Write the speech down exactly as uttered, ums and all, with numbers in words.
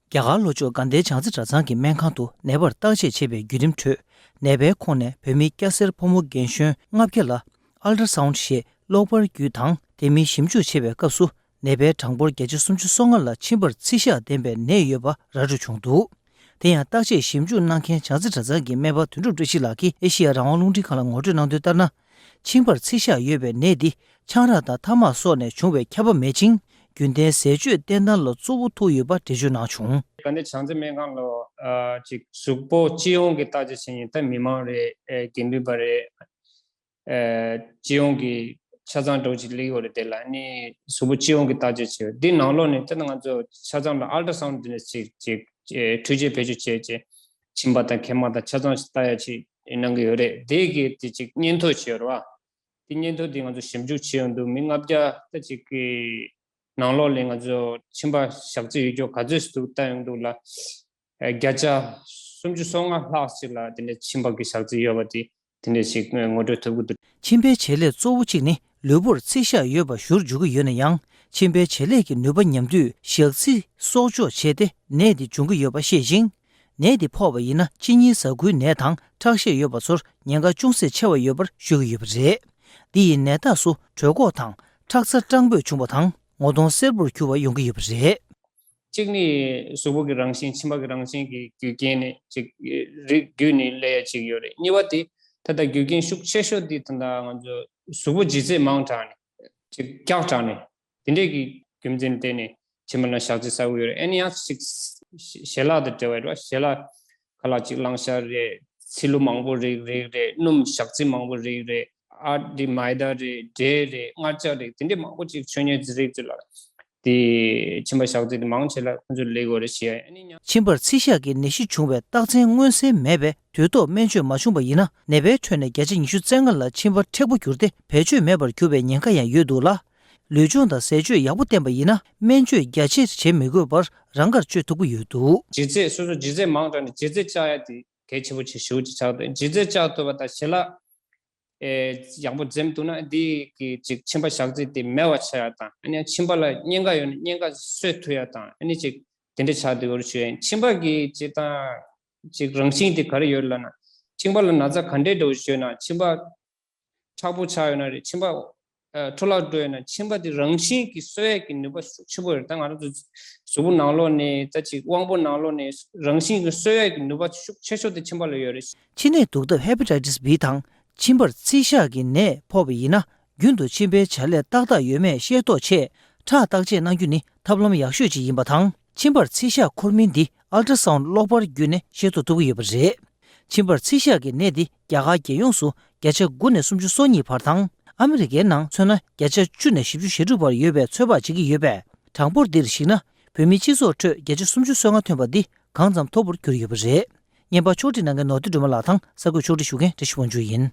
རྒྱ་གར་ལྷོ་ཕྱོགས་དགའ་ལྡན་བྱང་རྩེ་གྲྭ་ཚང་གི་སྨན་ཁང་དུ་ནད་པར་བརྟག་དཔྱད་བྱེད་པའི་བརྒྱུད་རིམ་ཁྲོད། ནད་པའི་ཁོངས་ནས་བོད་མི་སྐྱ་སེར་ཕོ་མོ་རྒན་གཞོན་ལྔ་བརྒྱ་ལ་ཨལ་ཏྲ་སའུན་ཞེས་གློག་པར་བརྒྱུད་དང་དེ་མིན་ཞིབ་འཇུག་བྱེད་པའི་སྐབས་སུ། ནད་པའི་གྲངས་འབོར་བརྒྱ་ཆ་སུམ་ཅུ་སོ་ལྔ་ལ་མཆིན་པར་ཚིལ་ཤ་ལྡན་པའི་ནད་ཡོད་པ་ར་སྤྲོད་བྱུང་འདུག་དེ་ཡང་བརྟག་དཔྱད་ཞིབ་འཇུག་གནང་མཁན་བྱང་རྩེ་གྲྭ་ཚང་གི་སྨན་པ་དོན་གྲུབ་བཀྲ་ཤིས་ལགས་ཀྱིས་ཨེ་ཤེ་ཡ་རང་དབང་རླུང་འཕྲིན་ཁང་ལ་ངོ་སྤྲོད་གནང་དོན་ལྟར་ན། མཆིན་པར་ཚིལ་ཤ་ཡོད་པའི་ནད་འདི་ཆང་རག་དང་ཐ་མག་སོགས་ནས་བྱུང་བའི་ཁྱབ་པ་མེད་ཅིང་། རྒྱུན་ལྡན་ཟས་སྤྱོད་བསྟེན་སྟངས་ལ་གཙོ་བོ་ཐུག་ཡོད་པ་འགྲེལ་བརྗོད་གནང་བྱུང་། དགའ་ལྡན་བྱང་རྩེ་སྨན་ཁང་ལ་ཨ་ཅིག་གཟུགས་པོ་སྤྱི་ཡོངས་ཀྱི་བརྟག་དཔྱད་བྱེད་མཁན་ད་མི་མང་རེད། ཨེ་དགེ་འདུན་པ་རེད། ཨེ་སྤྱི་ཡོངས་ཀྱི་ཆ་ཚང་འདྲ་བོ་ཅིག་སླེབས་ཡོད་རེད། དེ་ལ་ནི་གཟུགས་པོ་སྤྱི་ཡོངས་ཀྱི་བརྟག་དཔྱད་བྱས་འདི་ནང་ལོགས་ནས་ད་ང་ཚོ་ཆ་ཚང་ལ་ཨལ་ཏྲ་སའུན་འདི་འདྲ་ཅིག་ཅིག་ཨེ་འཕྲུལ་ཆས་བེད་སྤྱོད་བྱས་བྱས་མཆིན་པ་དང་མཁལ་མ་དང་ཆ་ཚང་ཞིག་བལྟ་ཡ་ཅིག་གནང་གི་ཡོད་རེད། དེ་གི་དེ་ཅིག་སྙན་ཐོ་བྱས་ཡོད་རེད་བ། དེ་སྙན་ཐོ་དེ་ང་ཚོ་ཞིབ་འཇུག་བྱས་ཡོང་དུས་མི་ལྔ་བརྒྱ་ལྟ་ཅིག་གི་ནང་ལོགས་ལ་ང་ཚོ་མཆིན་པ་ཞག་རྩི་ཡོད་རྒྱུ་ག་ཚོད་ཞིག་འདུག་ལྟ་ཡོང་དུས་ལ། ཨ་བརྒྱ་ཆ་སུམ་ཅུ་སོ་ལྔ་ལྷག་ཅིག་ལ་དེ་འདྲའི་མཆིན་པ་གི་ཞག་རྩི་ཡོད་པ་དེ་དེ་འདྲ་ཞིག་ངོ་སྤྲོད་ཐུབ་ཀྱི་འདུག་མཆིན་པའི་བྱེད་ལས་གཙོ་བོ་གཅིག་ནི་ལུས་པོར་ཚིལ་ཤ་ཡོད་པ་བཞུར་འཇུག་གི་ཡོད་ན་ཡང་། མཆིན་པའི་བྱེད་ལས་ཀྱི་ནུས་པ་ཉམས་དུས་ཞག་རྩི་གསོག་འཇོག་བྱས་ཏེ་ནད་དེ་འབྱུང་གི་ཡོད་པ་ཤེས་ཤིང་། ནད་དེ་ཕོག་པ་ཡིན་ན་གཅིན་སྙི་ཟ་ཁུའི་ནད་དང་ཁྲག་ཤེད་ཡོད་པ་ཚོར་ཉེན་ཁ་ཅུང་ཟད་ཆེ་བ་ཡོད་པར་ཤོད་ཀྱི་ཡོད་པ་རེད། འདི་ཡི་ནད་རྟགས་སུ་གྲོད་ཁོག་དང་ཁྲག་རྩ་སྐྲང་པོས་བྱུང་བ་དང་ངོ་གདོང་སེར་པོར་གྱུར་བ་ཡོང་གི་ཡོད་པ་རེད། གཅིག་ནི་གཟུགས་པོ་གི་རང་བཞིན་མཆིན་པ་གི་རང་བཞིན་གྱི་རྒྱུ་རྐྱེན་ནི་གཅིག་རིགས་བརྒྱུད་ནས་སླེབས་ཡ་གཅིག་ཡོད་རེད། གཉིས་པ་དེ་ད་ལྟ་རྒྱུ་རྐྱེན་ཤུགས་ཆེ་ཤོས་དེ་ད་ལྟ་ང་ཚོ་གཟུགས་པོ་ལྗིད་ཚད་མང་དྲགས་ནས་གཅིག་འཁྱག་དྲགས་ནས་དེ་འདྲས་ཀྱི་རྒྱུ་མཚན་བརྟེན་ནས་མཆིན་པ་ན་ཞག་རྩི་ཟ་གི་ཡོད་རེད། ཨ་ནི་ཡང་གཅིག་ཞལ་ལག་དང་འབྲེལ་བ་རེད་བ། ཞལ་ལག་ཁ་ལག་ཅིག་བླངས་ཤ་རེད། ཚིལ་ལུ་མང་པོ་རིགས་རིགས་རེད། སྣུམ་ཞག་རྩི་མང་པོ་རིགས་རེད། ཨ་དེ་མའི་ད་རེད། འབྲས་རེད། མངར་ཆ་རེད། དེ་འདྲས་མང་པོ་ཅིག་མཆོད་ཉེ་རྫས་རིགས་ཚོ་ལ་དེ་མཆིན་པ་ཞག་རྩི་དེ་མང་ཆེ་ལ་ཁོང་ཚོ་ལས་དགོས་རེད་ཞེས་ཨ་ནི་ཉ། མཆིན་པར་ཚིལ་ཤ་གི་ནད་གཞི་བྱུང་བའི་རྟགས་མཚན་མངོན་གསལ་མེད་པས་དུས་ཐོག་སྨན་བཅོས་མ་བྱུང་བ་ཡིན་ན་ནད་པའི་ཁྲོད་ནས་བརྒྱ་ཆ་ཉི་ཤུ་རྩ་ལྔ་ལ་མཆིན་པ་མཁྲེགས་པོ་གྱུར་ཏེ་བེད་སྤྱོད་མེད་པར་གྱུར་པའི་ཉེན་ཁ་ཡང་ཡོད་འདུག་ལ། ལུས་སྦྱོང་དང་ཟས་སྤྱོད་ཡག་པོ་བསྟེན་པ་ཡིན་ན་སྨན་བཅོས་རྒྱ་ཆེར་བྱེད་མི་དགོས་པར་རང་དགར་བཅོས་ཐུབ་ཀྱི་ཡོད་འདུག་ལྗིད་ཚད་སོ་སོ་ལྗིད་ཚད་མང་དྲགས་ནས་ལྗིད་ཚད་བཅག་ཡ་དེ་གལ་ཆེན་པོ་ཆེ་ཞེ་པོ་ཅིག་ཆགས་འདུག་ལྗིད་ཚད་བཅག་ཐུབ་པ་དང་ཞལ་ལག་ཨེ་ཡག་པོ་འཛེམ་ཐུབ་ན་འདི་གི་ཅིག་མཆིན་པ་ཞག་རྩི་དེ་མེད་པ་ཆགས་ཡ་དང་ཨ་ནི་མཆིན་པ་ལ་གཉན་ཁ་ཡོད་ན་གཉན་ཁ་གསོ་ཐུབ་ཡ་དང་ཨ་ནི་ཅིག་དེ་འདྲ་ཆགས་འདུག་ཞུ་ཡ་ཡིན། མཆིན་པ་གི་ཅིག་དང་ཅིག་རང་བཞིན་དེ་ག་རེ་ཡོད་ལབ་ན་མཆིན་པ་ལ་ན་ཚ་ག་འདྲས་འགྲོ་ཞུས་ན་མཆིན་པ་མཁྲེགས་པོ་ཆགས་ཡོད་ན་རེད། མཆིན་པ་ཨ་འཕྲོ་བརླག་འགྲོ་ཡོད་ན་མཆིན་པ་དེ་རང་བཞིན་གྱིས་གསོ་ཡས་ཀྱི་ནུས་པ་ཤུགས་ཆེན་པོ་ཡོད་རེད། ད་ང་རང་ཚོ་གཟུགས་པོ་ནང་ལོགས་ནས་ད་ཅིག་དབང་པོ་ནང་ལོགས་ནས་རང་བཞིན་གྱིས་གསོ་ཡས་ཀྱི་ནུས་པ་ཤུགས་ཆེ་ཤོས་དེ་མཆིན་པ་ལ་ཡོད་རེད། མཆིན་ནད་དུག་ཐབས་Hepatitis B དང་མཆིན་པར་ཚིལ་ཤ་གི་ནད་ཕོག་པ་ཡིན་ན་རྒྱུན་དུ་མཆིན་པའི་བྱ་ལས་ཏག་ཏག་ཡོད་མེད་ཤེས་རྟོགས་ཆེད་ཁྲག་བརྟག་དཔྱད་གནང་རྒྱུ་ནི་ཐབས་ལམ་ཡག་ཤོས་ཅིག་ཡིན་པ་དང་མཆིན་པར་ཚིལ་ཤ་འཁོར་མིན་འདི་ཨལ་ཏྲ་སའུན་གློག་པར་བརྒྱུད་ནས་ཤེས་རྟོགས་ཐུབ་ཀྱི་ཡོད་པ་རེད། མཆིན་པར་ཚིལ་ཤ་གི་ནད་འདི་རྒྱ་གར་རྒྱལ་ཡོངས་སུ་བརྒྱ་ཆ་དགུ་ནས་སུམ་ཅུ་སོ་གཉིས་བར་དང་ཨ་མི་རི་ཀའི་ནང་མཚོན་ན་བརྒྱ་ཆ་བཅུ་ནས་བཞི་བཅུ་ཞེ་དྲུག་བར་ཡོད་པའི་ཚོད་དཔག་བྱེད་ཀྱི་ཡོད་པས་གྲངས་འབོར་འདིར་གཞིགས་ན་བོད་མིའི་སྤྱི་ཚོགས་ཁྲོད་བརྒྱ་ཆ་སུམ་ཅུ་སོ་ལྔ་ཐོན་པ་འདི་གང་ཙམ་མཐོ་པོར་གྱུར་ཡོད་པ་རེད། བརྙན་པར་ཕྱོགས་སྒྲིག་གནང་མཁན་ནོར་བུ་སྒྲོལ་མ་ལགས་དང་གསར་འགོད་ཕྱོགས་སྒྲིག་ཞུ་མཁན་བཀྲ་ཤིས་དབང་ཕྱུག་ཡིན།